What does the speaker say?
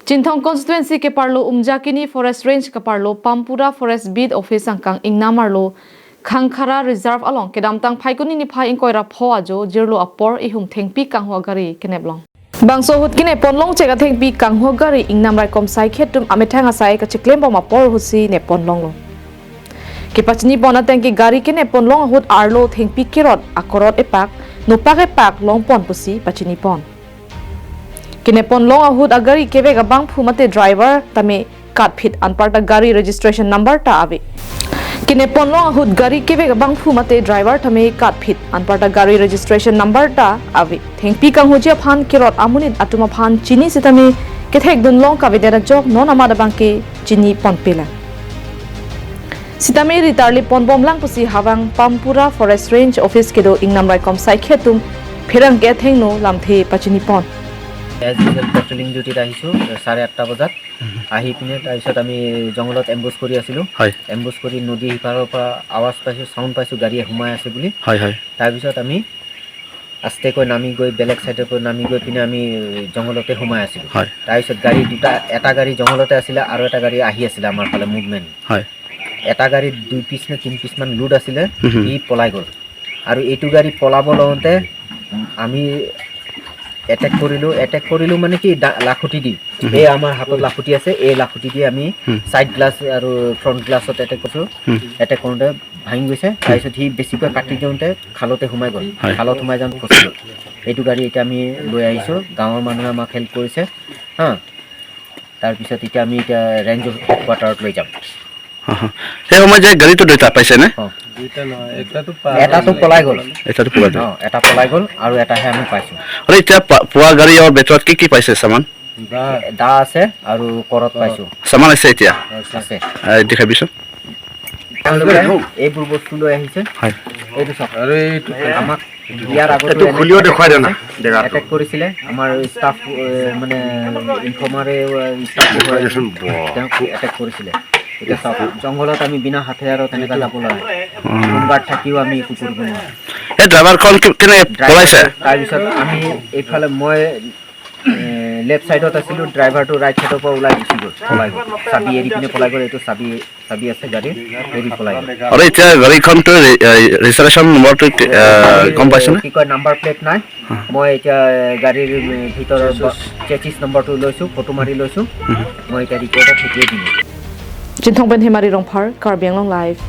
Chinthong constituency ke parlo Umjakini forest range ka parlo Pampura forest beat office angkang ingnamarlo Khangkhara reserve along kedamtang phaikuni ni phai ingkoira pho ajo jirlo apor ihum thengpi kanghwa gari keneblong bangso hut kine ponlong chega thengpi kanghwa gari ingnam rai kom sai khetum amethanga sai ka chiklem boma por husi ne ponlong lo ke pachni bona tengki gari kene ponlong hut arlo thengpi kirot akorot epak nopak epak long pon pusi pachini pon kine ponlong ahut agari kebe ga bang phumate driver tame kat phit anparta gari registration number ta ave kine ponlong ahut gari kebe ga bang phumate driver thame kat phit anparta gari registration number ta ave thengpi kang hoje phan kirot amunit atuma phan chini sitame kethek dun long ka vedera jok non amada bangke chini ponpela sitame ritarli ponbom lang pusi hawang Pampura forest range office kedo ingnam rai kom sai khetum pherang ke thengno lamthe pachini pon. As usual patrolling ডিউটিত আহিছোঁ 8:30 বজাত আহি পিনে, তাৰপিছত আমি জংঘলত এম্বুজ কৰি আছিলোঁ। এম্বুজ কৰি নদী সিপাৰৰ পৰা আৱাজ পাইছোঁ, চাউণ্ড পাইছোঁ গাড়ী সোমাই আছে বুলি। হয় হয় তাৰপিছত আমি আস্তেকৈ নামি গৈ বেলেগ ছাইডৰ পৰা নামি গৈ পিনে আমি জংঘলতে সোমাই আছিলোঁ। তাৰপিছত গাড়ী দুটা, এটা গাড়ী জংঘলতে আছিলে আৰু এটা গাড়ী আহি আছিলে আমাৰ ফালে মুভমেণ্ট। এটা গাড়ীত 2 পিচ নে 3 পিচমান লোড আছিলে। হুম হুম। সি পলাই গ'ল আৰু এইটো গাড়ী পলাব লওঁতে আমি এটেক কৰিলোঁ। এটেক কৰিলোঁ মানে কি, লাখুটি দি, এই আমাৰ হাতত লাখুটি আছে, এই লাখুটি দি আমি ছাইড গ্লাছ আৰু ফ্ৰণ্ট গ্লাছত এটেক কৰিছোঁ। এটেক কৰোঁতে ভাঙি গৈছে। তাৰপিছত সি বেছিকৈ কাটি যাওঁতে খালতে সোমাই গ'ল। খালত সোমাই যাওঁতে ফচি গ'ল। এইটো গাড়ী এতিয়া আমি লৈ আহিছোঁ। গাঁৱৰ মানুহে আমাক হেল্প কৰিছে। হা, তাৰপিছত এতিয়া আমি এতিয়া ৰেঞ্জ হেডকোৱাৰ্টাৰত লৈ যাম। সেই সময়ত যে গাড়ীটো দুটা পাইছে নে? অঁ, এটাটো পলাই গ'ল। এটাটো পলাই গ'ল। অঁ, এটা পলাই গ'ল আৰু এটাহে আমি পাইছোঁ। আৰু এতিয়া পোৱা গাড়ী আৰু ভিতৰত কি কি পাইছে চামান? দা আছে আৰু কৰত পাইছোঁ। চামান আছে এতিয়া? আছে। দেখাবিচোন। তেওঁলোকে এইবোৰ বস্তু লৈ আহিছে। এইটো চাওক, আমাক ইয়াৰ আগতো এইটো খুলিও দেখুৱাই দে না জেগাটো। এটেক কৰিছিলে। আমাৰ ষ্টাফ, মানে ইনফৰ্মাৰে ষ্টাফ, তেওঁক এটেক কৰিছিলে। এতিয়া চাওক, জংঘলত আমি বিনা হাথিয়াৰত তেনেকুৱা যাব লাগে, হোমগাৰ্ড থাকিও আমি একো কৰিব নোৱাৰোঁ। এই ড্ৰাইভাৰখন কেনেকে পলাইছে? তাৰপিছত আমি এইফালে, মই লেফ্ট ছাইডত আছিলোঁ, ড্ৰাইভাৰটো ৰাইট ছাইডৰ পৰা ওলাই গুচি গ'ল, পলাই গ'ল, চাবি এৰি পিনে পলাই গ'ল। এইটো চাবি, চাবি আছে গাড়ীৰ, এৰি পলাই গ'ল। আৰু এতিয়া গাড়ীখনটো ৰেজিষ্ট্ৰেশ্যন নম্বৰটো গম পাইছেনে? কি কয়, নাম্বাৰ প্লেট নাই। মই এতিয়া গাড়ীৰ ভিতৰৰ চেচিছ নম্বৰটো লৈছোঁ, ফটো মাৰি লৈছোঁ। মই এতিয়া ৰিপৰ্টত সেইটোৱে দিম। Chinthong Ben Hemari Rongphar, Karbi Anglong Live.